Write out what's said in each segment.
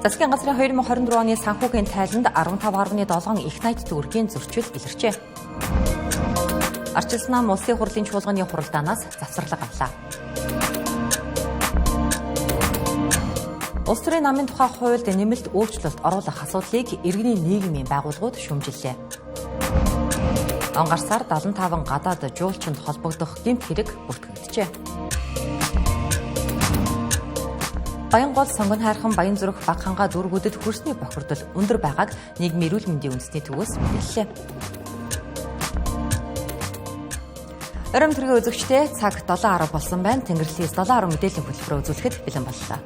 Засгийн газрын 2024 оны санхүүгийн тайланд 15.7 их найт төгрөгийн зөрчил илэрчээ. Арчилсан нам улсын хурлын чуулганы хуралдаанаас завсарлага авлаа. Улс төрийн намын тухай хуульд нэмэлт өөрчлөлт оруулах асуудлыг иргэний нийгмийн байгууллагууд шүүмжиллээ. Он гарсаар 75 гадаад жуулчинд холбогдох гэмт хэрэг бүртгэгджээ. Баянгол, Сонгон хайрхан, Баянзүрх, Багханга дүүргүүдэд хөрсний бохирдол өндөр байгааг нийгмийн эрүүл мэндийн үндэсний төвөөс мэдээллээ. Оройн төргийн үзэгчдээ цаг 7:10 болсон байна. Тэнгэрлэгээс 7:10 мэдээллийн хөтөлбөрөөр үзүүлэхэд бэлэн боллоо.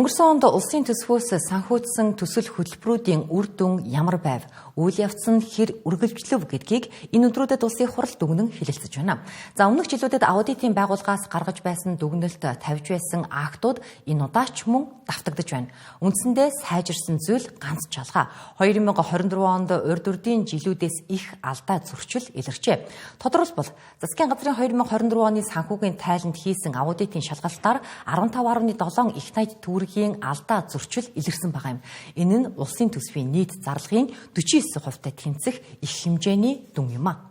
Өнгөрсөн онд улсын төсвөөс санхүүжсэн төсөл хөтөлбөрүүдийн үр дүн ямар байв? Үйл явц нь хэр үргэлжлэв гэдгийг энэ өдрүүдэд улсын хурал дүгнэн хэлэлцэж байна. За өмнөх жилүүдэд аудитын байгууллагаас гаргаж байсан дүгнэлт тавьж байсан актууд энэ удаач мөн давтагдаж байна. Үндсэндээ сайжирсан зүйл ганц чалгаа. 2024 онд урд үрдийн жилүүдээс их алдаа зөрчил илэрчээ. Тодорхойлбол засгийн газрын 2024 оны санхүүгийн тайланд хийсэн аудитын шалгалтаар 15.7 их найт төгрөгийн алдаа зөрчил илэрсэн байгаа юм. Энэ нь улсын төсвийн нийт зарлагын 49%-тай тэнцэх их хэмжээний дүн юм а.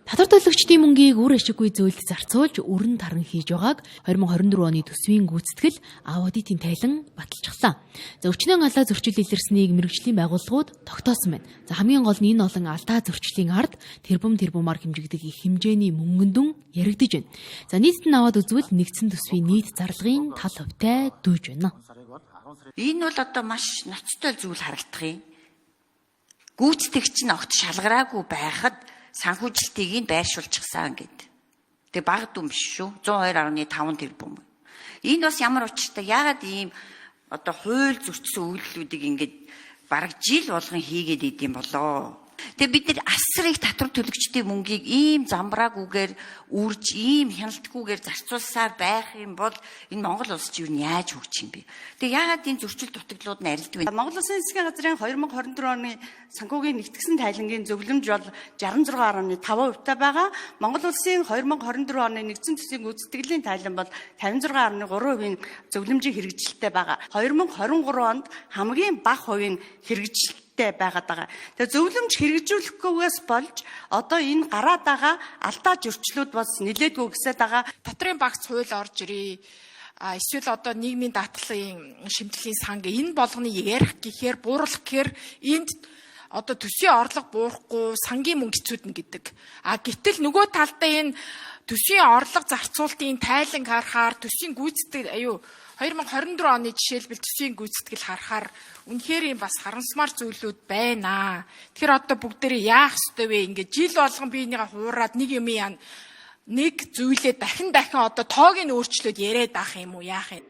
Татвар төлөгчдийн мөнгийг үр ашиггүй зүйлд зарцуулж өрн таран хийж байгааг 2024 оны төсвийн гүйцэтгэл аудитын тайлан баталчихлаа. За өчнөөн алдаа зөрчил илэрснийг мэргэжлийн байгууллагууд тогтоосон байна. За хамгийн гол нь энэ олон алдаа зөрчлийн ард тэрбум тэрбумаар хэмжигдэх их хэмжээний мөнгөн дүн яригдаж байна. За нийтэд нь аваад үзвэл нэгдсэн төсвийн нийт зарлагын тал хувьтай дүүж байна. Энэ бол одоо маш ноцтой зүйл харагдах юм. Гүйцэтгэгч нь огт шалгараагүй байхад санхүүжилтийг нь байршуулчихсан гэд. Тэгээ бага дүн биш шүү. 102.5 тэрбум. Энэ бас ямар учиртай? Яагаад ийм одоо хууль зөрчсөн үйлдэлүүдийг ингээд бараг жил болгон хийгээд идэм болоо? Тэгээ бид нэр асар их татвар төлөгчдийн мөнгийг ийм замбраагүйгээр үрж, ийм хяналтгүйгээр зарцуулсаар байх юм бол энэ Монгол улс чи юу яаж хөгжих юм бэ? Тэгээ яагаад энэ зөрчил дутагдлууд нь арилдаг вэ? Монгол Улсын засгийн газрын 2024 оны санхүүгийн нэгтгсэн тайлангийн зөвлөмж бол 66.5% байгаа. Монгол Улсын 2024 оны нэгдсэн төсвийн гүйцэтгэлийн тайлан бол 56.3% зөвлөмжийн хэрэгжилттэй байгаа. 2023 онд хамгийн бага хувийн хэрэгжилт байгаад байгаа. Тэгээ зөвлөмж хэрэгжүүлэхгүйгээс болж одоо энэ гараад байгаа алдаа зөрчлүүд бас нэлээдгүй гэсэд байгаа. Татрын багц хууль орж ирээ. Эсвэл одоо нийгмийн даатгалын шимтгэлийн сан гэ энэ болгоныг ярих гэхээр бууруулах гэхээр энд одоо төсвийн орлого буурахгүй сангийн мөнгө хэцүүднэ гэдэг. А гэтэл нөгөө талдаа энэ төсвийн орлого зарцуулалтын тайлан харахаар төсвийн гүйцэтгэл аюу 2024 оны жишээлбэл төсвийн гүйцэтгэл харахаар үнэхээр юм бас харамсмаар зүйлүүд байна. Тэгэхээр одоо бүгдээрээ яах ёстой вэ? Ингээд жил болгон би энийгээ хуураад нэг юм яа нэг зүйлээ дахин дахин одоо тоог нь өөрчлөөд яриад авах юм уу яах юм?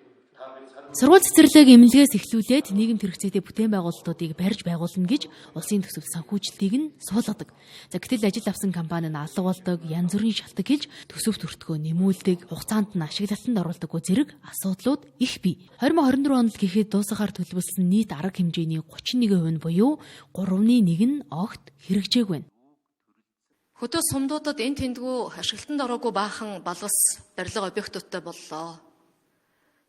Сургууль цэцэрлэг эмнэлгээс эхлүүлээд нийгэмд хэрэгцээтэй бүтээн байгуулалтуудыг барьж байгуулна гэж улсын төсөв санхүүжилтийг нь суулгадаг. За гэтэл ажил авсан компани нь алга болдог, янз бүрийн шалтгаан хэлж төсөв төртгөө нэмүүлдэг, хугацаанд нь ашиглалтанд оруулдаггүй зэрэг асуудлууд их бий. 2024 онд л гэхэд дуусахаар төлөвлөсөн нийт арга хэмжээний 31% нь буюу 3.1 нь огт хэрэгжээгүй байна. Хөдөө сумдуудад энэ тэндгүү ашиглалтанд ороогүй баахан балгас барилга объектуудтай боллоо.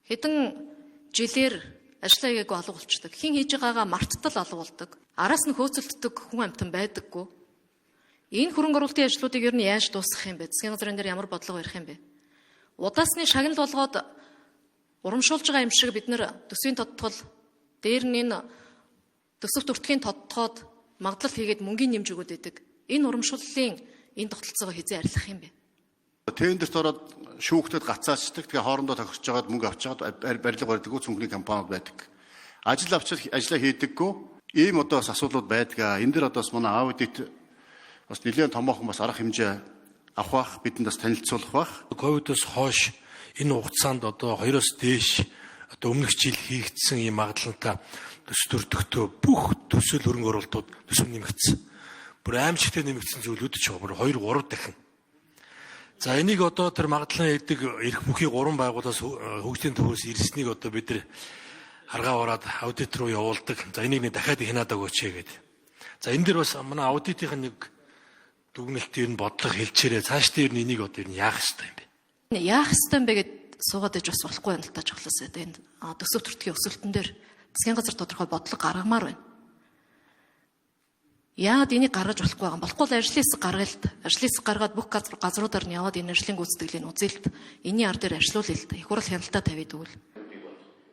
Хэдэн жилээр ажлаа хийгээгүй алга болчдөг. Хин хийж байгаагаа марттал алга болдог. Араас нь хөөцөлддөг хүн амьтан байдаггүй. Энэ хөрөнгө оруулалтын ажлуудыг ер нь яаж дуусгах юм бэ? Засгийн газрын дээр ямар бодлого ярих юм бэ? Удаасны шагнал болгоод урамшуулж байгаа юм шиг бид нэр төсвийн тодтгол дээр нь энэ төсөв төртгийн тодтгоод магадлал хийгээд мөнгөний нэмж өгöd байдаг. Энэ урамшууллын энэ тогтолцоогоо хэзээ арилгах юм бэ? Тендерт ороод шүүхтэд гацаачдаг. Тэгээ хоорондоо тохирч жагаад мөнгө авч жагаад барилга барьдаггүй цүнхний компаниуд байдаг. Ажил авчид ажлаа хийдэггүй. Ийм одоо бас асуудлууд байдаг. Энэ дэр одоо бас манай аудит бас нэлээд томоохон бас арга хэмжээ авах бах, бидэнд бас танилцуулах бах. Ковидоос хойш энэ хугацаанд одоо 2-оос дээш одоо өмнөх жил хийгдсэн ийм магадлалтай төс төрдөгтөө бүх төсөл хөрөнгө оруулалтууд төсөв нэмэгдсэн. Бүр аимшигтэй нэмэгдсэн зүйлүүд ч байгаа. Бүр 2 3 дахин. За энийг одоо тэр магадлан хийдэг эрх бүхий 3 байгууллагаас хөгжлийн төвөөс ирснийг одоо бид нар аргаа ороод аудит руу явуулдаг. За энийг нэг дахиад хянаад өгөөч гэдэг. За энэ дэр бас манай аудитын нэг дүгнэлт ер нь бодлого хэлчээрээ цаашдаа ер нь энийг одоо ер нь яах ёстой юм бэ? Яах ёстой юм бэ гэд суугаад иж бас болохгүй юм л та жохлоос одоо энэ төсөв төртгийн өсөлтөн дээр засгийн газар тодорхой бодлого гаргамаар байна. Яагаад энийг гаргаж болохгүй байгаа юм? Болохгүй л ажлын хэсэг гаргая л та. Ажлын хэсэг гаргаад бүх газруудаар нь яваад энэ ажлын гүйцэтгэлийг үзье л та. Энийн ар дээр ажиллуулъя л та. Их хурал хяналтаа тавиад өгвөл.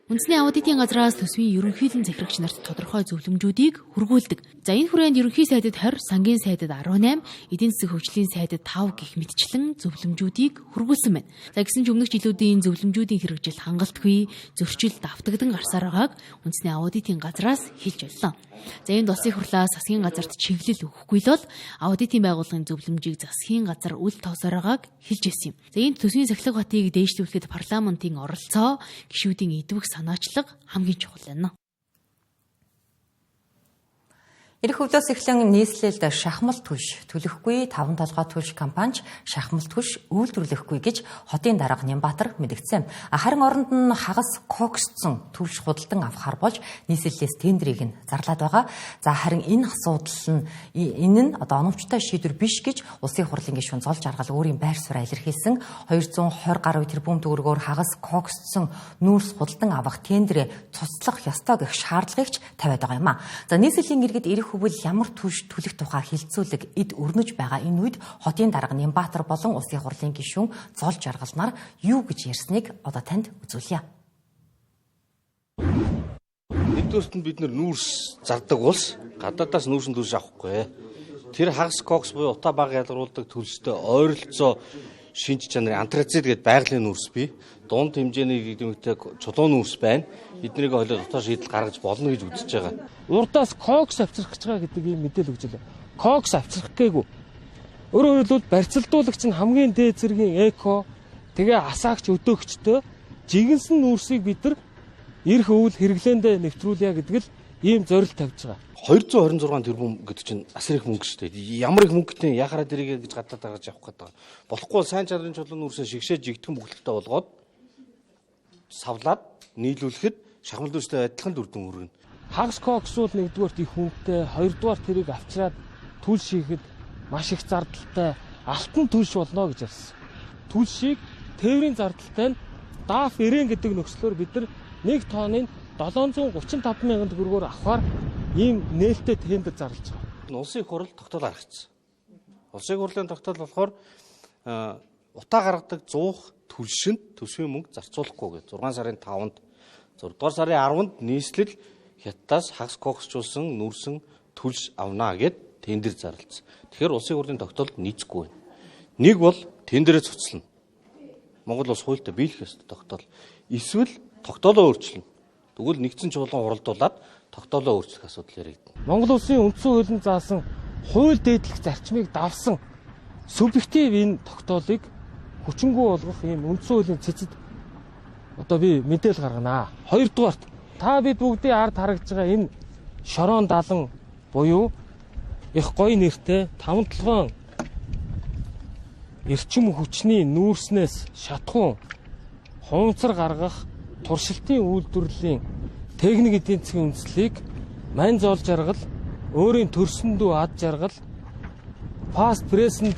Үндэсний аудитын газраас төсвийн ерөнхийлөн захирагч нарт тодорхой зөвлөмжүүдийг хүргүүлдэг. За энэ хүрээнд ерөнхий сайдад 20, сангийн сайдад 18, эдийн засаг хөгжлийн сайдад 5 гэх мэтчлэн зөвлөмжүүдийг хүргүүлсэн байна. За гэсэн ч өмнөх жилүүдийн зөвлөмжүүдийн хэрэгжил хангалтгүй, зөрчил давтагдан гарсаар байгааг үндэсний аудитын газраас хэлж боллоо. За энд улсын хурлаас засгийн газарт чиглэл өгөхгүй л бол аудитын байгууллагын зөвлөмжийг засгийн газар үл тоосоор байгааг хэлж ирсэн юм. За энд төсвийн сахилга батыг дээшлүүлэхэд парламентын оролцоо, гишүүдийн идэвх санаачлага хамгийн чухал байна. Ирэх өвлөөс эхлэн нийслэлд шахмал түлш төлөхгүй 5 толгой түлш компанич шахмал түлш үйлдвэрлэхгүй гэж хотын дарга Нямбатар мэдгдсэн. Харин оронд нь хагас коксцсон түлш худалдан авахар болж нийслэлээс тендрийг нь зарлаад байгаа. За харин энэ асуудал нь энэ нь одоо оновчтой шийдвэр биш гэж улсын хурлын гишүүн Зол Жаргал өөрийн байр сууриа илэрхийлсэн. 220 гаруй тэрбум төгрөгөөр хагас коксцсон нүүрс худалдан авах тендрээ цуцлах ёстой гэх шаардлагыг ч тавиад байгаа юм а. За нийслэлийн иргэд ирэх өвөл ямар түлш төлөх тухай хилцүүлэг эд өрнөж байгаа энэ үед хотын дарга Нямбатар болон улсын хурлын гишүүн Зол Жаргал нар юу гэж ярьсныг одоо танд үзүүлье. Нэгдүгээрт нь бид нүүрс зардаг улс гадаадаас нүүрсэн түлш авахгүй. Тэр хагас кокс буюу утаа бага ялгаруулдаг түлштэй ойролцоо шинж чанарын антрацит гэдэг байгалийн нүүрс бий. Дунд хэмжээний гэдэг чулуун нүүрс байна. Эднийг холиод дотоо шийдэл гаргаж болно гэж үзэж байгаа. Урдаас кокс авчрах гэж байгаа гэдэг ийм мэдээлэл өгч байлаа. Кокс авчрах гээгүй. Өөрөөр хэлбэл барьцалдуулагч нь хамгийн дээд зэргийн эко тэгээ асаагч өдөөгчтэй жигэнсэн нүүрсийг бид нар ирэх өвөл хэрэглээндээ нэвтрүүлье гэдэг л ийм зорилт тавьж байгаа. 226 тэрбум гэдэг чинь асар их мөнгө шүү дээ. Ямар их мөнгөтэй яхаараа дэрийгээ гэж гадаад гаргаж явах гэдэг. Болохгүй бол сайн чанарын чулуун нүүрсээ шигшээ жигтгэн бүглэлтэй болгоод савлаад нийлүүлэхэд шахмал дүрстэй адилхан дүрдэн өргөнө. Хагас кокс бол нэгдүгээрт их хүнтэй, хоёрдугаар тэрийг авчираад түл шийхэд маш их зардалтай алтан түлш болно гэж ярьсан. Түлшийг тээврийн зардалтай нь даф 90 гэдэг нөхцлөөр бид нар 1 тонны 735 мянган төгрөгөөр авахар ийм нээлттэй тендер зарлж байгаа. Улсын их хурал тогтоол гаргацсан. Улсын их хурлын тогтоол болохоор утаа гаргадаг 100 түлшинд төсвийн мөнгө зарцуулахгүй гэж 6 сарын 5-нд 6 дугаар сарын 10-нд нийслэл хятадаас хагас коксжуулсан нүүрсэн түлш авнаа гэд тендер зарлцсан. Тэгэхээр улсын хурлын тогтоолд нийцэхгүй байна. Нэг бол тендерээ цуцлана. Монгол улс хуультай биелэх ёстой тогтоол. Эсвэл тогтоолоо өөрчилнө. Тэгвэл нэгдсэн чуулган хуралдуулаад тогтоолоо өөрчлөх асуудал яригдана. Монгол улсын үндсэн хуулинд заасан хууль дээдлэх зарчмыг давсан субъектив энэ тогтоолыг хүчингү болгох ийм үндсэн хуулийн цэцэд одоо би мэдээлэл гарганаа. Хоёрдугаарт та бид бүгдийн ард харагдж байгаа энэ шорон далан буюу их гоё нэртэй таван толгоон эрчим хүчний нүүрснээс шатхуун хуванцар гаргах туршилтын үйлдвэрлэлийн техник эдийн засгийн үндслийг мань зол жаргал өөрийн төрсөн дүү ад жаргал Past Present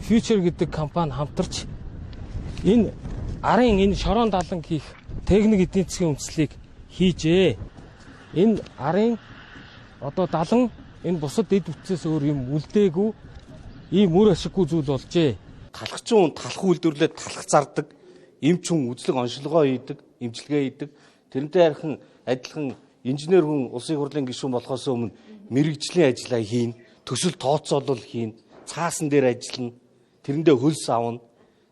Future гэдэг компани хамтарч энэ арын энэ шорон далан хийх техник эдийн засгийн үндслийг хийжээ. Энэ арын одоо далан энэ бусад эд бүтцээс өөр юм үлдээгүй ийм үр ашиггүй зүйл болжээ. Талхчин хүн талх үйлдвэрлээд талх зардаг, эмч хүн үзлэг онцлогоо хийдэг, эмчилгээ хийдэг. Тэрнтэй харин адилхан инженер хүн улсын хурлын гишүүн болохоос өмнө мэрэгжлийн ажлаа хийн, төсөл тооцоолол хийн, цаасан дээр ажиллана, тэрэндээ хөлс авна.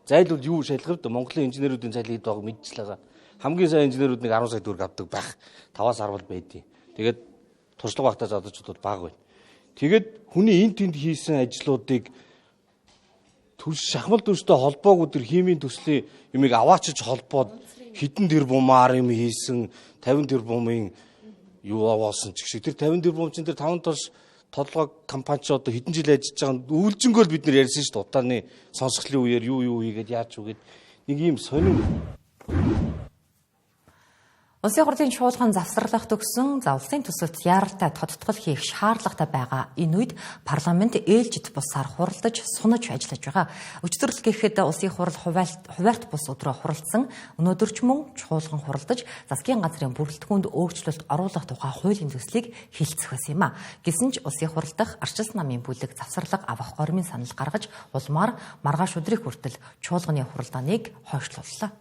Зайлвал юу шалгавд Монголын инженерүүдийн цалин хэд байгааг мэдчихлээ. Хамгийн сайн инженерүүд нэг 10 сая төгрөг авдаг байх. 5-аас 10 бол байдیں۔ Тэгээд туршлага багтаа залуучууд бол бага байна. Тэгээд хүний эн тэнд хийсэн ажлуудыг түлш шахмал дүрстэй холбоогүй тэр химийн төслийн юмыг аваачиж холбоод хэдэн тэрбумаар юм хийсэн 50 тэрбумын юу аваасан ч гэх шиг тэр 50 тэрбум чинь тэр 5 тос Толгой компани ч одоо хэдэн жил ажиллаж байгаа нь үүлжингөөл бид нэр ярьсан шүү дээ. Удааны сонсголын үеэр юу хийгээд яаж үгээд нэг ийм сонин. Улсын хурлын чуулган завсарлах төгсөн, за улсын төсөвт яаралтай тодтгол хийх шаардлагатай байгаа. Энэ үед парламент ээлжит бусаар хуралдаж, сунаж ажиллаж байгаа. Өчтөрлөл гэхэд улсын хурал хуваарт бус өдрөө хуралдсан. Өнөөдөр ч мөн чуулган хуралдаж, засгийн газрын бүрэлдэхүүнд өөрчлөлт оруулах тухай хуулийн төслийг хилцэх байсан юм а. Гэсэн ч улсын хурал дахь Арчилсан намын бүлэг завсарлага авах горимын санал гаргаж, улмаар маргааш өдрийг хүртэл чуулганы хуралдааныг хойшлууллаа.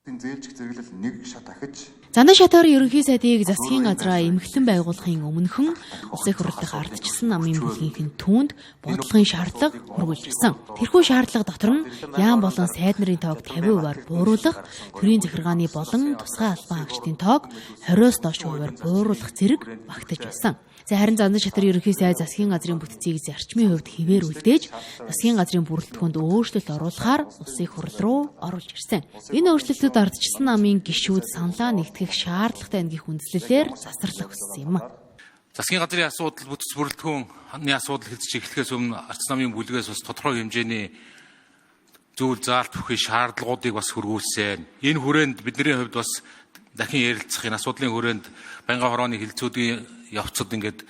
Зээлжих зэрэглэл нэг шат ахиж Зандан шатаар ерөнхий сайдыг засгийн газраа эмхлэн байгуулахын өмнөхөн улсын хурал дахь ардчилсан намын бүлгийнхэн түүнд бодлогын шаардлага хүргүүлжсэн. Тэрхүү шаардлага дотор нь яам болон сайд нарын тоог 50%-аар бууруулах, төрийн захиргааны болон тусгай албан хаагчдын тоог 20-оос доош хувиар бууруулах зэрэг багтаж байсан. За харин Зандан шатар ерөнхий сайд засгийн газрын бүтцийг зарчмын хувьд хэвээр үлдээж засгийн газрын бүрэлдэхүүнд өөрчлөлт оруулахаар улсын хурал руу оруулж ирсэн. Энэ өөрчлөлтүүд ардчилсан намын гишүүд саналаа нэгтгэх шаардлагатай гэх үндслэлээр засварлах хүссэн юм. Засгийн газрын асуудал, бүтц бүрэлдэхүүний асуудал хэлцэж эхлэхээс өмнө Арчилсан намын бүлгээс бас тодорхой хэмжээний зүйл заалт бүхий шаардлагуудыг бас хөргүүлсэн. Энэ хүрээнд бидний хувьд бас дахин ярилцах энэ асуудлын хүрээнд байнгын хорооны хилцүүдийн явцад ингээд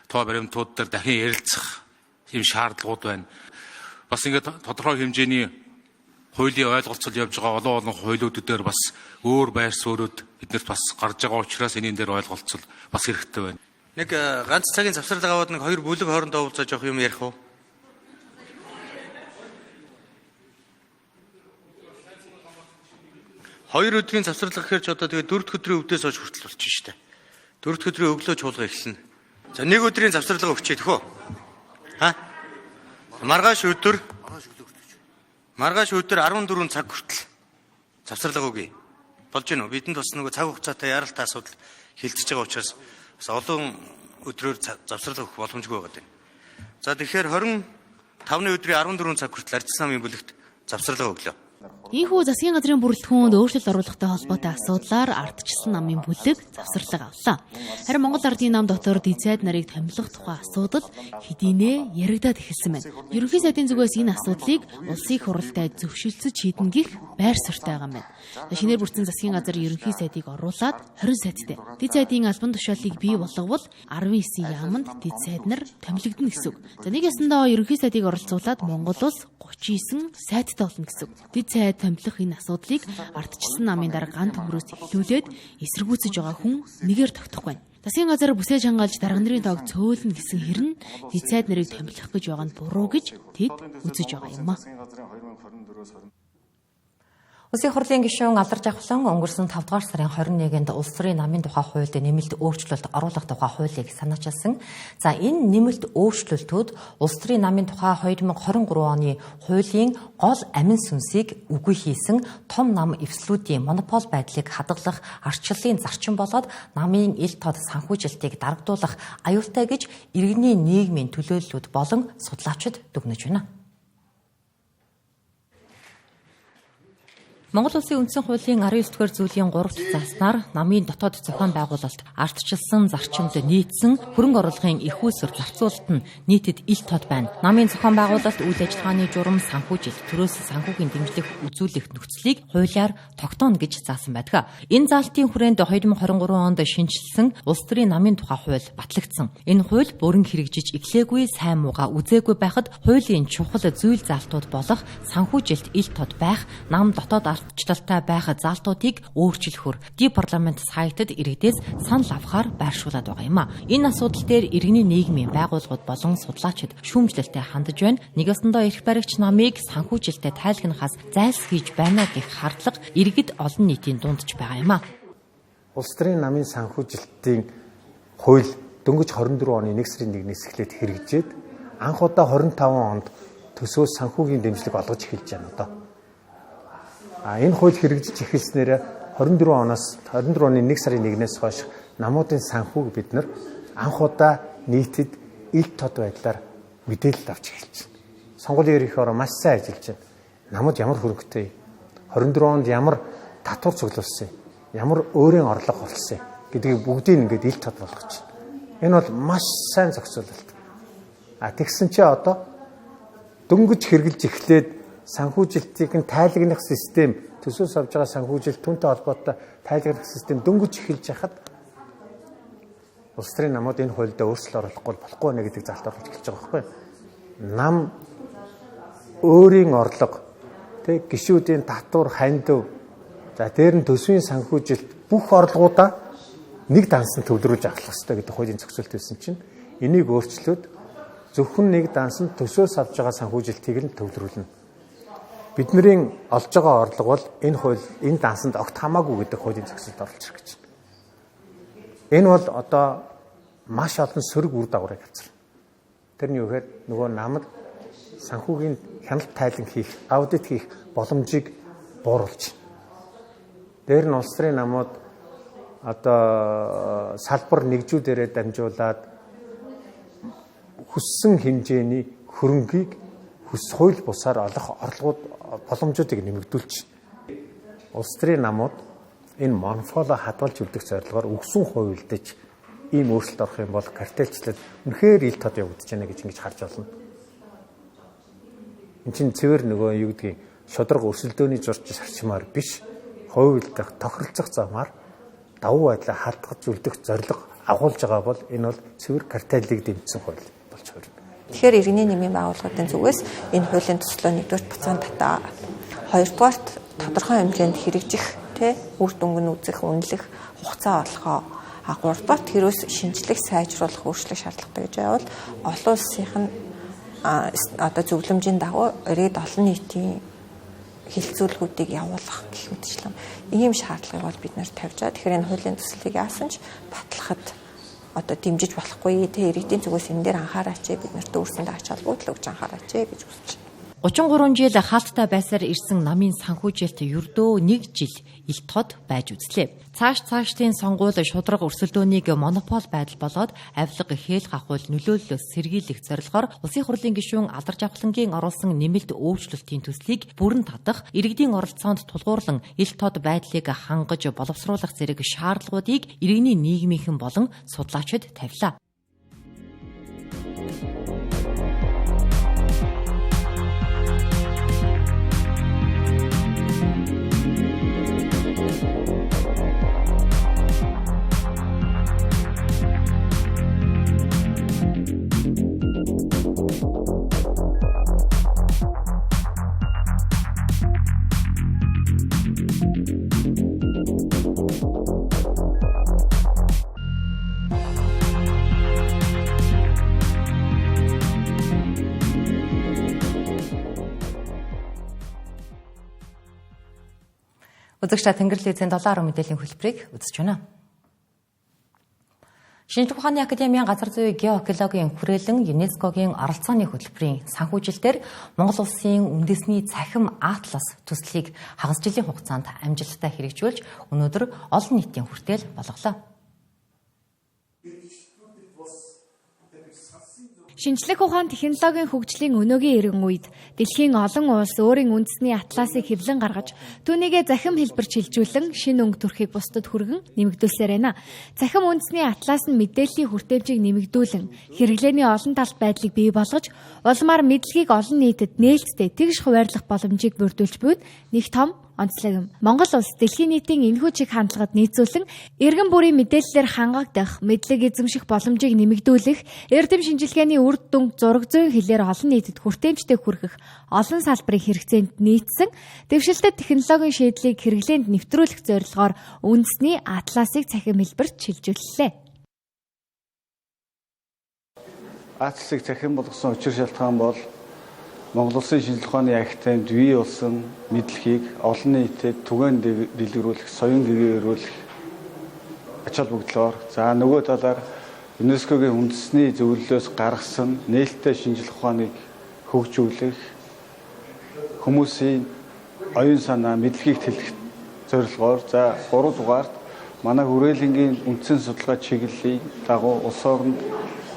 тоо баримтууд дээр дахин ярилцах юм шаардлагууд байна. Бас ингээд тодорхой хэмжээний хуулийн ойлголцол явж байгаа олон олон хуулиуд дээр бас өөр байр суурьуд биднэрт бас гарч байгаа учраас энэний дээр ойлголцол бас хэрэгтэй байна. Нэг ганц цагийн завсарлага аваад нэг хоёр бүлэг хоорондоо уулзаж явах юм ярих уу? Хоёр өдрийн завсарлага гэхээр ч одоо тэгээ дөрөв дэх өдрийн өвдөөс хойш хүртэл болчих шүү дээ. Дөрөв дэх өдрийн өглөө чуулга эхэлнэ. За нэг өдрийн завсарлага өгчээ төхөө. Ха? Маргааш өдөр 14 цаг хүртэл завсарлага өгье. Болж гинөө. Бидэнд бас нөгөө цаг хугацаатай яралтай асуудал хилцэж байгаа учраас бас олон өдрөөр завсарлага өгөх боломжгүй байгаа юм. За тэгэхээр 25-ны өдрийн 14 цаг хүртэл Арчилсан намын бүлэгт завсарлага өглөө. Ийхүү засгийн газрын бүрэлдэхүүнд өөрчлөлт оруулахтай холбоотой асуудлаар ардчилсан намын бүлэг завсарлага авлаа. Харин Монгол Ардын нам дотор дэд сайд нарыг томилох тухай асуудал хэдийнэ яригдаад эхэлсэн байна. Ерөнхий сайдын зүгээс энэ асуудлыг улсын их хуралтай зөвшөлдсөж шийднэ гэх байр суурьтай байгаа юм байна. Шинээр бүрдсэн засгийн газар ерөнхий сайдыг оруулаад 20 сайдтай. Дэд сайдын албан тушаалыг бий болговол 19 яаманд дэд сайд нар томилогдоно гэсэн үг. За нэг ясандаа ерөнхий сайдыг оролцуулаад Монгол улс 39 сайдтай болно гэсэн үг. Дэд сайд томилох энэ асуудлыг ардчилсан намын дарга ган төмрөөс эхлүүлээд эсэргүүцэж байгаа хүн нэгээр тогтохгүй байна. Засгийн газар бүсээ чангаалж дарга нарын тоог цөөлнө гэсэн хэрн дэд сайд нарыг томилох гэж байгаа нь буруу гэж тэд үзэж байгаа юм а. Улсын хурлын гишүүн Алдар Жавхлан өнгөрсөн 5 дугаар сарын 21-нд улс төрийн намын тухай хуульд нэмэлт өөрчлөлт оруулах тухай хуулийг санаачилсан. За энэ нэмэлт өөрчлөлтүүд улс төрийн намын тухай 2023 оны хуулийн гол амин сүнсийг үгүй хийсэн том нам эвслүүдийн монопол байдлыг хадгалах арчлалын зарчим болоод намын ил тод санхүүжилтийг дарагдуулах аюултай гэж иргэний нийгмийн төлөөллүүд болон судлаачид дүгнэж байна. Монгол Улсын үндсэн хуулийн 19-р зүйлийн 3 дахь зааснаар намын дотоод зохион байгуулалт ардчилсан зарчимд нийцсэн хөрөнгө оруулахын эрх үүсвэр зарцуулалт нь нийтэд ил тод байна. Намын зохион байгуулалт, үйл ажиллагааны журам, санхүүжилт, төрөөс санхүүгийн дэмжлэг үзүүлэх нөхцөлийг хуулиар тогтооно гэж заасан байдаг. Энэ заалтын хүрээнд 2023 онд шинэчилсэн улс төрийн намын тухай хууль батлагдсан. Энэ хууль бүрэн хэрэгжиж эхлээгүй, сайн муугаа үзээгүй байхад хуулийн чухал зүйл заалтууд болох санхүүжилт ил тод байх, нам дотоод ардчлалтай байх заалтуудыг өөрчлөхөөр Ди парламент сайтад иргэдээс санал авахар байршуулад байгаа юм а. Энэ асуудал дээр иргэний нийгмийн байгууллагууд болон судлаачид шүүмжлэлтэй хандаж байна. Нэг ёсондоо эрх баригч намыг санхүүжилтэд тайлгнахаас зайлсхийж байна гэх хардлага иргэд олон нийтийн дунд ч байгаа юм а. Улс төрийн намын санхүүжилтийн хууль дөнгөж 24 оны 1 сарын 1-ээс эхлээд хэрэгжээд анх удаа 25 онд төсөө санхүүгийн дэмжлэг олгож эхэлж байна одоо. Энэ хууль хэрэгжиж эхэлснээр 24 оноос 24 оны 1 сарын 1-ээс хойш намуудын санхүүг бид нар анх удаа нийтэд ил тод байдлаар мэдээлэл авч эхэлж байна. Сонгуулийн ерөнхий хороо маш сайн ажиллаж байна. Намууд ямар хөрөнгөтэй, 24 онд ямар татвар цуглуулсан, ямар өөрийн орлого олсон гэдгийг бүгдийг ингээд ил тод болгож байна. Энэ бол маш сайн зохицуулалт. А тэгсэн чи одоо дөнгөж хэрэгжилж эхлээд санхүүжилтийг нь тайлагнах систем, төсөөс авж байгаа санхүүжилт түүнтэй холбоотой тайлагнах систем дөнгөж эхэлж яхад улс төрийн намууд энэ хуульдаа өөрчлөлт оруулахгүй болохгүй нэ гэдэг залт оруулж эхэлж байгаа байхгүй. Нам өөрийн орлого, тэг гишүүдийн татвар, хандив, за дээр нь төсвийн санхүүжилт бүх орлогоудаа нэг дансанд төвлөрүүлж авах хэрэгтэй гэдэг хуулийн зохицуулт байсан чинь энийг өөрчлөөд зөвхөн нэг дансанд төсөөс авж байгаа санхүүжилтийг нь төвлөрүүлнэ. Бидний олж байгаа орлого бол энэ хууль энэ дансанд огт хамаагүй гэдэг хуулийн зохицолд оруулж ирэх гэж байна. Энэ бол одоо маш олон сөрөг үр дагаврыг авчирна. Тэр нь юу гэхээр нөгөө намд санхүүгийн хяналт тайлан хийх, аудит хийх боломжийг бууруулж. Дээр нь улс төрийн намууд одоо салбар нэгжүүдээрээ дамжуулаад хүссэн хэмжээний хөрөнгийг хүс хууль бусаар олох орлогууд боломжуудыг нэмэгдүүлж. Улс төрийн намууд энэ монополо хадгалж үлдэх зорилгоор өгсөн хувилдаж ийм өөрчлөлт орох юм бол картелчлал үнэхээр ил тод явагдаж байна гэж ингэж харж байна. Энд чинь цэвэр нөгөө юу гэдгийг шударга өрсөлдөөний зурч сарчмаар биш, хувилдах, тохиролцох замаар давуу байдлаа хадгалж үлдэх зорилго агуулж байгаа бол энэ бол цэвэр картелийг дэмжсэн хууль болж хувирна. Тэгэхээр иргэний нэмийн байгууллагуудын зүгээс энэ хуулийн төслөө нэгдүгээр буцаан татаа, хоёрдугаарт тодорхой хэмжээнд хэрэгжих, тэ үр дүнг нь үзэх, үнэлэх хугацаа олгоо. А гуравдугаарт хэрвээ шинжлэх, сайжруулах, өөрчлөх шаардлагатай гэж байвал олон улсынх нь одоо зөвлөмжийн дагуу ирээд олон нийтийн хилцүүлгүүдийг явуулах гэх мэтчлэн ийм шаардлагыг бол бид нэр тавьж байгаа. Тэгэхээр энэ хуулийн төслийг яасан ч батлахад одоо дэмжиж болохгүй, тэ иргэдийн зүгээс энэ дээр анхаараач, бид нарт өөрсөндөө ач холбогдол өгч анхаараач гэж хүсэж байна. 33 жил хаалттай байсаар ирсэн намын санхүүжилт ердөө нэг жил ил тод байж үзлээ. Цааш цаашлын сонгуул шударга өрсөлдөөнийг монопол байдал болоод авилга хээл гахуул нөлөөллөөс сэргийлэх зорилгоор Улсын хурлын гишүүн Алдар Жавхлангийн оруулсан нэмэлт өөрчлөлтийн төслийг бүрэн татах, иргэдийн оролцоонд тулгуурлан ил тод байдлыг хангаж боловсруулах зэрэг шаардлагуудыг иргэний нийгмийнхэн болон судлаачид тавилаа. Үзэгч та Тэнгэрлэг эзэн 7 мэдээллийн хөтөлбөрийг үзэж байна. Шинжлэх ухааны академийн газар зүйн геоэкологийн хүрээлэн ЮНЕСКО-гийн оролцооны хөтөлбөрийн санхүүжилтээр Монгол улсын үндэсний цахим атлас төслийг хагас жилийн хугацаанд амжилттай хэрэгжүүлж өнөөдөр олон нийтийн хүртээл болголоо. Шинжлэх ухаан технологийн хөгжлийн өнөөгийн эргэн үед дэлхийн олон улс өөрийн үндэсний атласыг хэвлэн гаргаж түүнийгээ захим хэлбэр чилжүүлэн шинэ өнгө төрхийг бусдад хүргэн нэмэгдүүлсээр байна. Захим үндэсний атлас нь мэдээллийн хүртээмжийг нэмэгдүүлэн хэрэглээний олон талт байдлыг бий болгож улмаар мэдлэгийг олон нийтэд нээлттэй тэгш хуваарлах боломжийг бүрдүүлж буйд нэг том онцлог юм. Монгол улс дэлхийн нийтийн энэхүү чиг хандлагад нийцүүлэн эргэн бүрийн мэдээллээр хангагдах, мэдлэг эзэмших боломжийг нэмэгдүүлэх, эрдэм шинжилгээний үр дүнг зураг зүйн хэлээр олон нийтэд хүртээмжтэй хүргэх олон салбарын хэрэгцээнд нийцсэн дэвшилтэт технологийн шийдлийг хэрэглээнд нэвтрүүлэх зорилгоор үндэсний атласыг цахим хэлбэрт шилжүүллээ. Атласыг цахим болгосон учир шалтгаан бол Монгол Улсын шинжлэх ухааны академид бий болсон мэдлэгийг олон нийтэд түгээн дэлгэрүүлэх, соён гэгээрүүлэх ач холбогдлоор, за нөгөө талаар ЮНЕСКО-гийн үндэсний зөвлөлөөс гаргасан нээлттэй шинжлэх ухааныг хөгжүүлэх, хүмүүсийн оюун санаа, мэдлэгийг тэлэх зорилгоор, за 3 дугаарт манай хүрээлэнгийн үндсэн судалгаа чиглэлийн дагуу улс оронд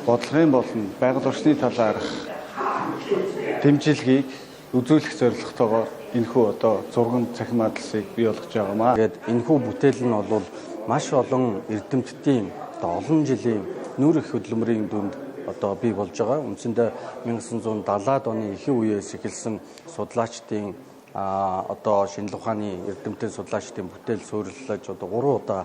бодлогын болон байгаль орчны талаарх дэмжлэгийг үзүүлэх зорилготойгоор энэхүү одоо зурган цахим атласыг бий болгож байгаамаа. Тэгээд энэхүү бүтээл нь бол маш олон эрдэмтдийн одоо олон жилийн нүүр их хөдөлмөрийн дүнд одоо бий болж байгаа. Үндсэндээ 1970-аад оны ихэнх үеэс эхэлсэн судлаачдын одоо шинжлэх ухааны эрдэмтэн судлаачдын бүтээл суурилж одоо 3 удаа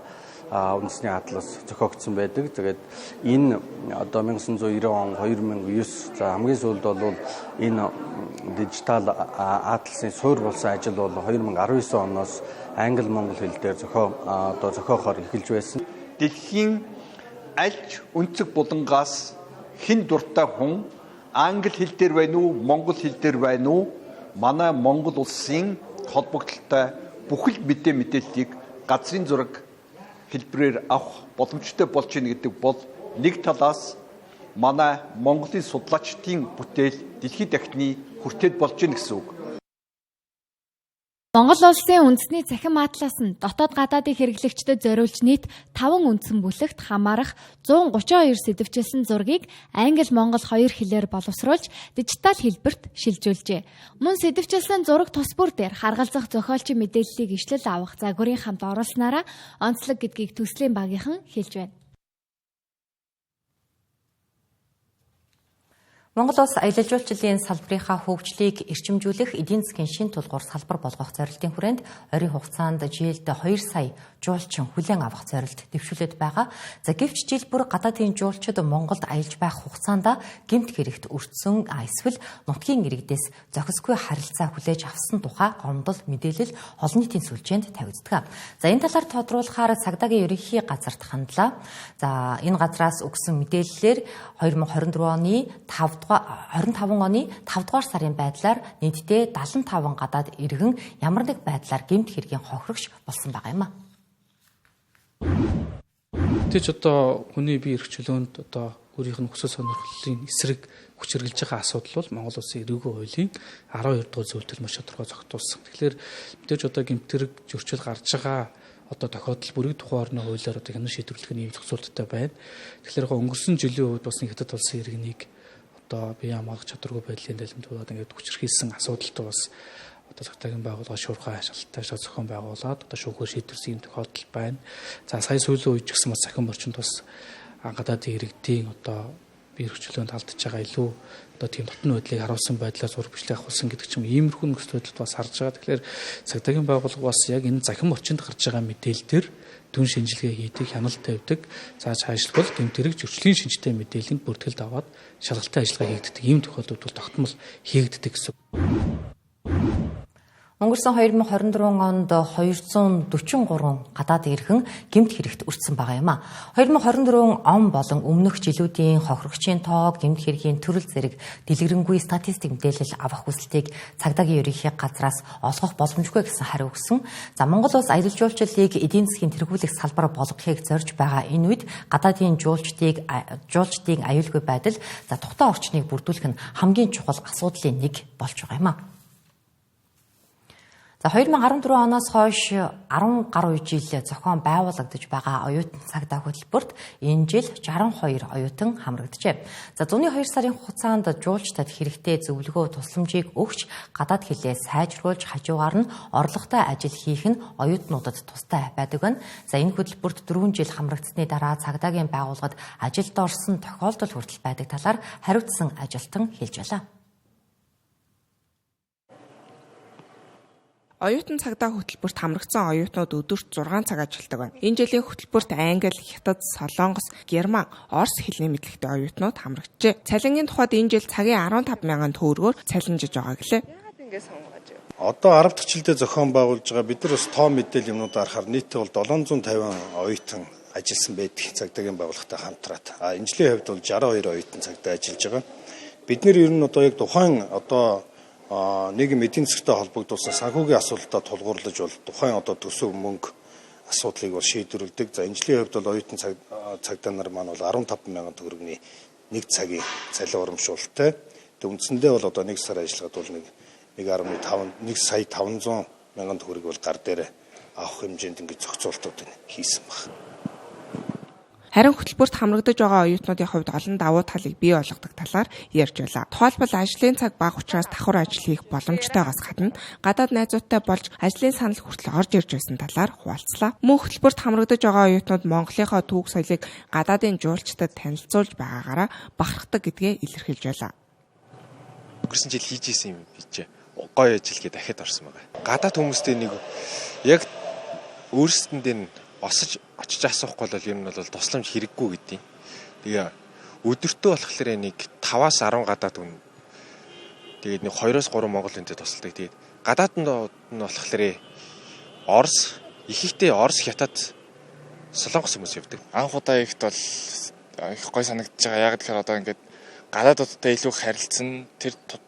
үндэсний атлас зохиогдсон байдаг. Тэгээд энэ одоо 1990 он, 2009, за хамгийн сүүлд бол энэ дижитал атласын суурь болсон ажил бол 2019 оноос англи монгол хэл дээр зохиохоор эхэлж байсан. Дэлхийн альч өнцөг булангаас хэн дуртай хүн англи хэл дээр байна уу, монгол хэл дээр байна уу? Манай Монгол улсын холбогдлолтой бүхэл мэдээллийг газрын зураг хэлбэрээр авах боломжтой болж байна гэдэг бол нэг талаас манай Монголын судлаачдын бүтээл дэлхийд дахны хүртээд болж байна гэсэн үг. Монгол улсын үндэсний цахим атлас нь дотоод гадаадын хэрэглэгчдэд зориулж нийт 5 үндсэн бүлэгт хамаарах 132 сэдэвчилсэн зургийг англи, монгол хоёр хэлээр боловсруулж дижитал хэлбэрт шилжүүлжээ. Мөн сэдэвчилсэн зураг тус бүр дээр харгалзах зохиолчийн мэдээллийг ишлэл авах загварын хамт оруулснараа онцлог гэдгийг төслийн багийнхан хэлж байна. Монгол улс аялал жуулчлалын салбарынхаа хөгжлийг эрчимжүүлэх эдийн засгийн шин тулгуур салбар болгох зорилтын хүрээнд ойрын хугацаанд жилд 2 сая жуулчин хүлээн авах зорилт дэвшүүлээд байгаа. За гэвч жил бүр гадаадын жуулчид Монголд аялж байх хугацаанд гэмт хэрэгт өртсөн эсвэл нутгийн иргэдээс зохисгүй харилцаа хүлээж авсан тухай гомдол мэдээлэл олон нийтийн сүлжээнд тавигддаг. За энэ талаар тодруулахаар цагдаагийн ерөнхий газарт хандлаа. За энэ газраас өгсөн мэдээллээр 2024 оны 25 оны 5 дугаар сарын байдлаар нийтдээ 75 гадаад иргэн ямар нэг байдлаар гэмт хэргийн хохирогч болсон байгаа юм а. Тэгж одоо хүний бие эрх чөлөөнд одоо өөрийнх нь хүсэл сонирхлын эсрэг хүчирхийлж байгаа асуудал бол Монгол улсын эрхгүй хуулийн 12 дугаар зөвлөл маш тодорхой зохицуулсан. Тэгэхээр мэдээж одоо гэмт хэрэг зөрчил гарч байгаа одоо тохиолдол бүрийг тухайн орны хуулиар одоо хянан шийдвэрлэх нь ийм зохицуулттай байна. Тэгэхээр яг өнгөрсөн жилийн үед бас нэг хятад улсын иргэнийг одоо бие хамгаалах чадваргүй байдлын далимдуулаад ингээд хүчирхийлсэн асуудалтай бас одоо цагдаагийн байгууллага шуурхай шалттай зохион байгуулад одоо шүүхээр шийдвэрсэн юм тохиолдол байна. За сая сүүлийн үед ч гэсэн бас цахим орчинд бас гадаадын иргэдийн одоо бие эрх чөлөөнд алдаж байгаа илүү одоо тийм дотны байдлыг харуулсан байдлаар зураг бичлэг авахулсан гэдэг ч юм иймэрхүү нөхцөл байдлууд бас харж байгаа. Тэгэхээр цагдаагийн байгууллага бас яг энэ захим орчинд гарч байгаа мэдээлэл төр дүн шинжилгээ хийдэг, хяналт тавьдаг. За цаашлбал гэмт хэрэг зөрчлийн шинжтэй мэдээлэлд бүртгэлд аваад шалгалтын ажиллагаа хийгддэг. Ийм тохиолдлууд бол тогтмол хийгддэг гэсэн. Өнгөрсөн 2024 онд 243 гадаад иргэн гэмт хэрэгт өртсөн байгаа юм а. 2024 он болон өмнөх жилүүдийн хохирогчийн тоо, гэмт хэргийн төрөл зэрэг дэлгэрэнгүй статистик мэдээлэл авах хүсэлтийг цагдаагийн ерөнхий газраас олгох боломжгүй гэсэн хариу өгсөн. За Монгол улс аялал жуулчлалыг эдийн засгийн тэргуулах салбар болгохыг зорж байгаа энэ үед гадаадын жуулчдын аюулгүй байдал за тухтай орчныг бүрдүүлэх нь хамгийн чухал асуудлын нэг болж байгаа юм а. За 2014 оноос хойш 10 гаруй жил зохион байгуулагдаж байгаа оюутан цагдаа хөтөлбөрт энэ жил 62 оюутан хамрагджээ. За зуны 2 сарын хугацаанд жуулчдад хэрэгтэй зөвлөгөө тусламжийг өгч гадаад хэлээ сайжруулж хажуугаар нь орлоготой ажил хийх нь оюутнуудад тустай байдаг байна. За энэ хөтөлбөрт 4 жил хамрагдсаны дараа цагдаагийн байгууллагад ажилд орсон тохиолдол хүртэл байдаг талаар хариуцсан ажилтан хэлж байлаа. Оюутан цагдаа хөтөлбөрт хамрагдсан оюутнууд өдөрт 6 цаг ажилладаг байна. Энэ жилийн хөтөлбөрт англи, хятад, солонгос, герман, орос хэлний мэдлэгтэй оюутнууд хамрагджээ. Цалингийн тухайд энэ жил цагийн 15 мянган төгрөгөөр цалинжиж байгаа гэлээ. Яагаад ингэ сонгож вэ? Одоо 10 дахь жилдээ зохион байгуулж байгаа бид нар бас тоо мэдээлэл юмнууд харахаар нийтдээ бол 750 оюутан ажилласан байдаг цагдаагийн байгууллагатай хамтраад. А энэ жилийн хувьд бол 62 оюутан цагдаа ажиллаж байгаа. Бид нар ер нь одоо яг тухайн одоо нийгэм эдийн засгтай холбогдуулсан санхүүгийн асуудалтай тулгуурлаж бол тухайн одоо төсөв мөнгө асуудлыг бол шийдвэрлэдэг. За энэ жилийн хувьд бол оюутан цагдаа нар маань бол 15 мянган төгрөгийн нэг цагийн цалин урамшуулалтай. Тэг үндсэндээ бол одоо нэг сар ажиллахад бол 1.5 1 сая 500 мянган төгрөг бол гар дээр авах хэмжээнд ингэж зохицуултууд хийсэн баг. Харин хөтөлбөрт хамрагдаж байгаа оюутнуудын хувьд олон давуу талыг бий болгодог талаар ярьж байлаа. Тухайлбал ажлын цаг бага учраас давхар ажил хийх боломжтойгоос гадна гадаад найзуудтай болж ажлын санал хүртэл орж ирж байсан талаар хуваалцлаа. Мөн хөтөлбөрт хамрагдаж байгаа оюутнууд Монголынхоо түүх соёлыг гадаадын жуулчдад танилцуулж байгаагаараа бахархдаг гэдгээ илэрхийлж байлаа. Өнгөрсөн жил хийж исэн юм би чи гоё ажил гээд дахиад орсон байгаа. Гадаад хүмүүстэй нэг яг өөрсдөндөө нь осож очиж асуухгүй бол ер нь бол тусламж хэрэггүй гэдэг. Тэгээ өдөртөө болохоор нэг 5-аас 10 гадаад хүн тэгээд нэг 2-оос 3 монгол хүнтэй тусалдаг. Тэгээд гадаад нь болохоор Орос, ихэнхдээ Орос, Хятад, Солонгос хүмүүс явдаг. Анх удаа ихт бол их гой санагдаж байгаа. Яг тэгэхээр одоо ингээд гадаадуудтай илүү харилцсан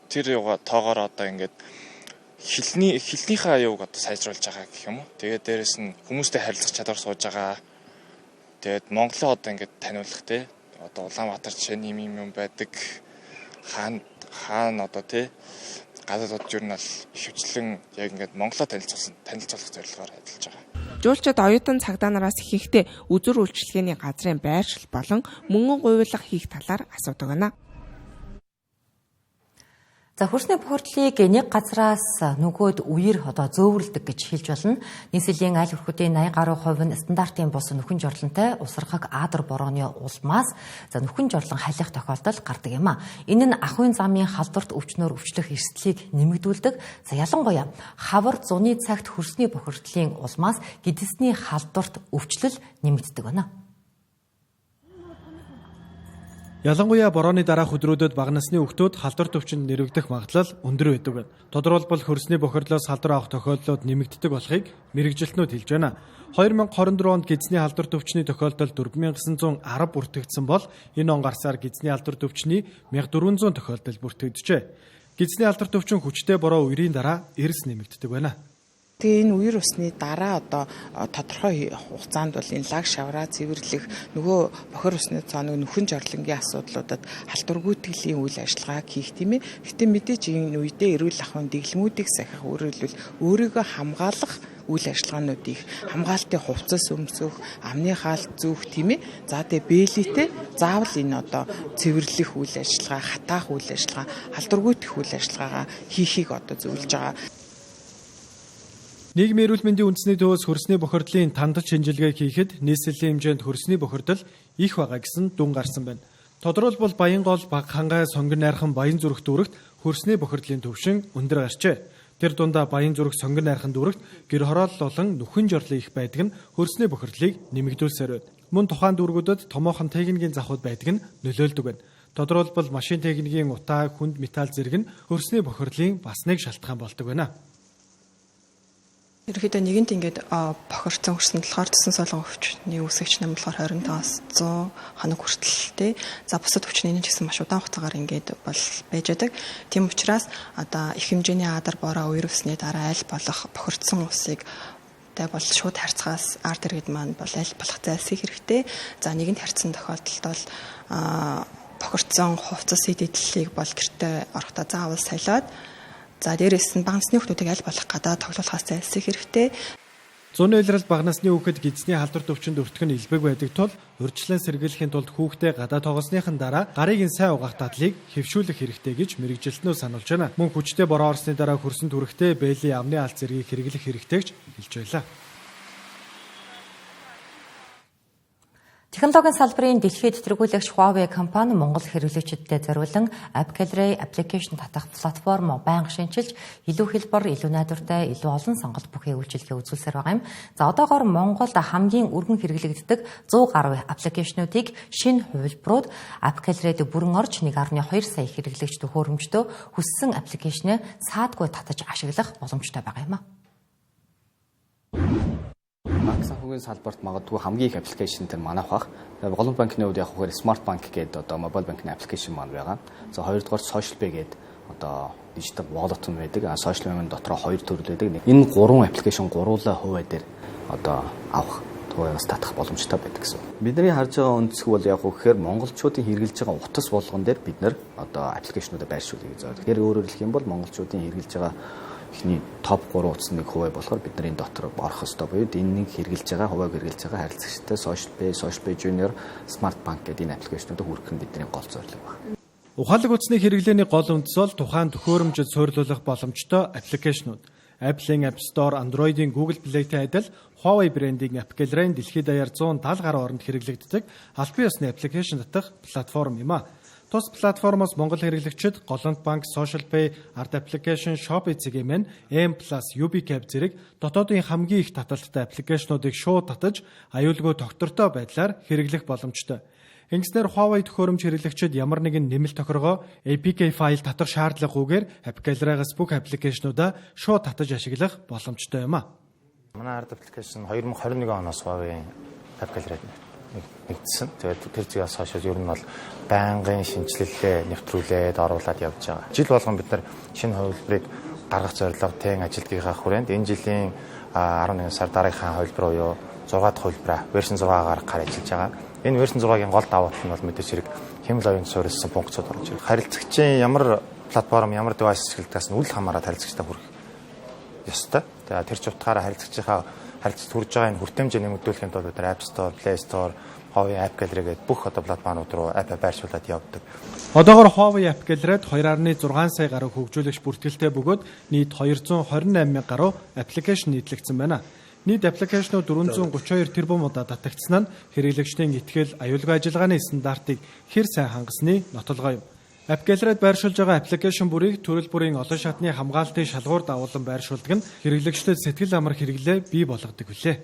тэр юугаа тоогоор одоо ингээд хэлнийхээ аюуг одоо сайжруулж байгаа гэх юм уу. Тэгээд дээрэс нь хүмүүстэй харилцах чадвар сууж байгаа. Тэгээд Монголын одоо ингээд таниулах те. Одоо Улаанбаатар жишээ нь юм байдаг. Хаан одоо те гадаадууд ер нь бол ихэвчлэн яг ингээд Монголоо танилцуулах зорилгоор ажиллаж байгаа. Жуулчид оюутан цагдаа нараас ихэнхдээ үзүр үйлчилгээний газрын байршил болон мөнгөн гуйлга хийх талаар асуудаг байна. За хөрсний бохирдлыг нэг газраас нөгөөд үер одоо зөөвөрлөдөг гэж хэлж болно. Нийслэлийн аль хөрхүүдийн 80 гаруй хувь нь стандартын бус нөхөн жорлонтой усархаг аадар борооны улмаас за нөхөн жорлон халих тохиолдол гардаг юм а. Энэ нь ахуйн замын халдварт өвчнөөр өвчлөх эрсдлийг нэмэгдүүлдэг. За ялангуяа хавар зуны цагт хөрсний бохирдлын улмаас гэдэсний халдварт өвчлөл нэмэгддэг байна. Ялангуяа борооны дараах өдрүүдэд бага насны хүүхдүүд халдвар төвчөнд нэрвэгдэх магадлал өндөр байдаг байна. Тодорхойлбол хөрсний бохирдлоос халдвар авах тохиолдлууд нэмэгддэг болохыг мэргэжилтнүүд хэлж байна. 2024 онд гэдэсний халдвар төвчний тохиолдол 4910 бүртгэгдсэн бол энэ он гарсаар гэдэсний халдвар төвчний 1400 тохиолдол бүртгэгджээ. Гэдэсний халдвар төвчин хүчтэй бороо үерийн дараа эрс нэмэгддэг байна. Тэгээ энэ үер усны дараа одоо тодорхой хугацаанд бол энэ лаг шавраа цэвэрлэх нөгөө бохир усны цооног нөхөн жорлонгийн асуудлуудад халдвар гүйтгэлийн үйл ажиллагааг хийх тийм ээ. Гэтэ мэдээж энэ үедээ эрүүл ахуйн дэглэмүүдийг сахих, өөрөөр хэлбэл өөрийгөө хамгаалах үйл ажиллагаануудыг хамгаалтын хувцас өмсөх, амны хаалт зүүх тийм ээ. За тэгээ бээлийтэй заавал энэ одоо цэвэрлэх үйл ажиллагаа, хатаах үйл ажиллагаа, халдвар гүйтгэх үйл ажиллагаагаа хийхийг одоо зөвлөж байгаа. Нийгмийн эрүүл мэндийн үндэсний төвөөс хөрсний бохирдлын тандал шинжилгээ хийхэд нийслэлийн хэмжээнд хөрсний бохирдол их байгаа гэсэн дүн гарсан байна. Тодорхойлбол Баянгол, Багахангай, Сонгон найрхан, Баянзүрх дүүрэгт хөрсний бохирдлын түвшин өндөр гарчээ. Тэр дундаа Баянзүрх, Сонгон найрхан дүүрэгт гэр хороолол болон нүхэн жорлон их байдаг нь хөрсний бохирдлыг нэмэгдүүлсээр байна. Мөн тухайн дүүргүүдэд томоохон техникийн захууд байдаг нь нөлөөлдөг байна. Тодорхойлбол машин техникийн утаа, хүнд металл зэрэг нь хөрсний бохирдлын бас нэг шалтгаан болдог байна. Ерөнхийдөө нэгэнт ингээд бохирцсон хөрсөн болохоор төсөн солон өвчний үүсгэгч нам болохоор 25-аас 100 хоног хүртэл тий. За бусад өвчний энэ ч гэсэн маш удаан хугацаагаар ингээд бол байж байдаг. Тийм учраас одоо их хэмжээний аадар бороо үер усны дараа аль болох бохирцсон усыг тай бол шууд харьцахаас ард иргэд маань бол аль болох зайлсхийх хэрэгтэй. За нэгэнт харьцсан тохиолдолд бол бохирцсон хувцас эд эдлэлийг бол гэртээ орохдоо заавал солиод. За дээрээс нь бага насны хүүхдүүдийг аль болох гадаа тоглуулахаас зайлсхийх хэрэгтэй. Зуны улиралд бага насны хүүхэд гэдэсний халдвар төвчөнд өртөх нь элбэг байдаг тул урьдчилан сэргийлэхийн тулд хүүхдээ гадаа тоглосныхан дараа гарыг нь сайн угаах дадлыг хэвшүүлэх хэрэгтэй гэж мэргэжилтнүүд сануулж байна. Мөн хүчтэй бороо орсны дараа хөрсөн түрхтээ бээлийн амны алт зэргийг хэрэглэх хэрэгтэй гэж хэлж байлаа. Технологийн салбарын дэлхийд тэргүүлэгч Huawei компани Монгол хэрэглэгчдэд зориулан AppGallery application татах платформ байнга шинчилж, илүү хялбар, илүү найдвартай, илүү олон сонголт бүхий үйлчилгээ үзүүлсээр байгаа юм. За одоогоор Монголд хамгийн өргөн хэрэглэгддэг 100 гаруй аппликейшнуудыг шинэ хувилбарууд AppGallery-д бүрэн орж 1.2 сая хэрэглэгч төхөөрөмжтөө хүссэн аппликейшнээ саадгүй татаж ашиглах боломжтой байгаа юм а. Банк санхүүгийн салбарт магадгүй хамгийн их аппликейшн тэр манайх бах. Голомт банкны хувьд яг хөхөр Smart Bank гэдэг одоо мобайл банкны аппликейшн маань байгаа. За хоёрдугаар Social Pay гэдэг одоо дижитал wallet нь байдаг. Social Pay-ын дотроо хоёр төрөл байдаг. Энэ гурван аппликейшн гуруулаа хувиа дээр одоо авах тугаас татах боломжтой байдаг гэсэн. Бидний харж байгаа өнцөг бол яг хөхөр монголчуудын хэрэглэж байгаа утас болгон дээр бид нар одоо аппликейшнуудаа байршуулъя гэж байна. Тэгэхээр өөрөөр хэлэх юм бол монголчуудын хэрэглэж байгаа Эхний топ 3 утас нэг Huawei болохоор бид нар энэ дотор орох ёстой буюу энэ нэг хэрэглэж байгаа Huawei хэрэглэж байгаа харилцагчтай Social Pay, Social Pay Junior, Smart Bank гэдэг энэ аппликейшнуудыг хүргэх нь бидний гол зорилго байна. Ухаалаг утасны хэрэглээний гол үндэс бол тухайн төхөөрөмжөд суйрлуулах боломжтой аппликейшнууд. Apple-ийн App Store, Android-ийн Google Play-тэй адил Huawei брендийн App Gallery-н дэлхийд даяар 170 гаруй оронд хэрэглэгддэг албан ёсны аппликейшн татах платформ юм а. Тус платформоос Монгол хэрэглэгчид Голланд банк, Social Pay, Art Application, Shopee CGM, M+, UBCab зэрэг дотоодын хамгийн их таталттай аппликейшнуудыг шууд татаж аюулгүй тогтвортой байдлаар хэрэглэх боломжтой. Ингэснээр Huawei төхөөрөмж хэрэглэгчид ямар нэгэн нэмэлт тохиргоо APK файл татах шаардлагагүйгээр App Gallery-гаас бүх аппликейшнуудаа шууд татаж ашиглах боломжтой юм а. Манай Art Application 2021 оноос Huawei App Gallery-д нэгдсэн. Тэгээд тэр зүгээс хойш ер нь бол байнгын шинжилэлээ нэвтрүүлээд оруулаад явж байгаа. Жил болгон бид нар шинэ хувилбарыг гаргах зорилго тэн ажилтгийнхаа хүрээнд энэ жилийн 11 сар дараагийнхаа хувилбар буюу 6 дахь хувилбараа вершн 6 гаргахаар ажиллаж байгаа. Энэ вершн 6-гийн гол давуу тал нь бол мэдээж хэрэг хэмэл оюун суурилсан функцууд орж ирнэ. Харилцагчийн ямар платформ, ямар девайс ашигладагаас нь үл хамааран харилцагчтай хүрэх ёстой. Тэгээд тэр ч утгаараа харилцагчийнхаа харилцагт хүрж байгаа энэ хүртээмжээ нэмэгдүүлэхийн тулд бид нар App Store, Play Store, Huawei App Gallery гэдэг бүх одоо платформуд руу app байршуулад явдаг. Одоогор Huawei App Gallery-д 2.6 сая гаруй хөгжүүлэгч бүртгэлтэй бөгөөд нийт 228 мянга гаруй аппликейшн нийтлэгдсэн байна. Нийт аппликейшнууд 432 тэрбум удаа татагдсан нь хэрэглэгчдийн итгэл, аюулгүй ажиллагааны стандартыг хэр сайн хангасны нотолгоо юм. App Gallery-д байршуулж байгаа аппликейшн бүрийг төрөл бүрийн олон шатны хамгаалтын шалгуур дагуулan байршуулдаг нь хэрэглэгчдэд сэтгэл амар хэрэглээ бий болгодог билээ.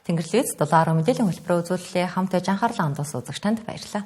Тэнгэрлэгц 7 мэдээллийн хөтөлбөрөөр үзүүллээ. Хамт байж анхаарлаа хандуулсан үзэгч танд баярлалаа.